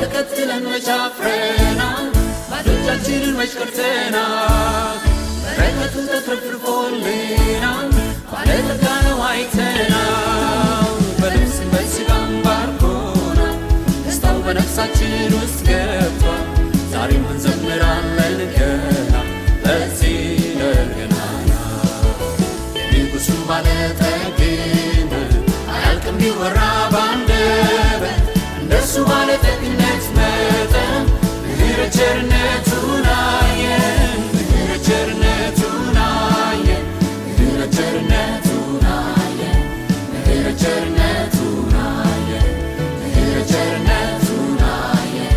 ተከትለን መች አፍረናል? ባዶ እጃችንን መች ቀርተናል? በረከቱ ተትረፍርፎልናል፣ ባለጠጋ ነው አይተናል። በነፍስም በሥጋም ባርኮናል፣ ደስታው በነፍሳችን ውስጥ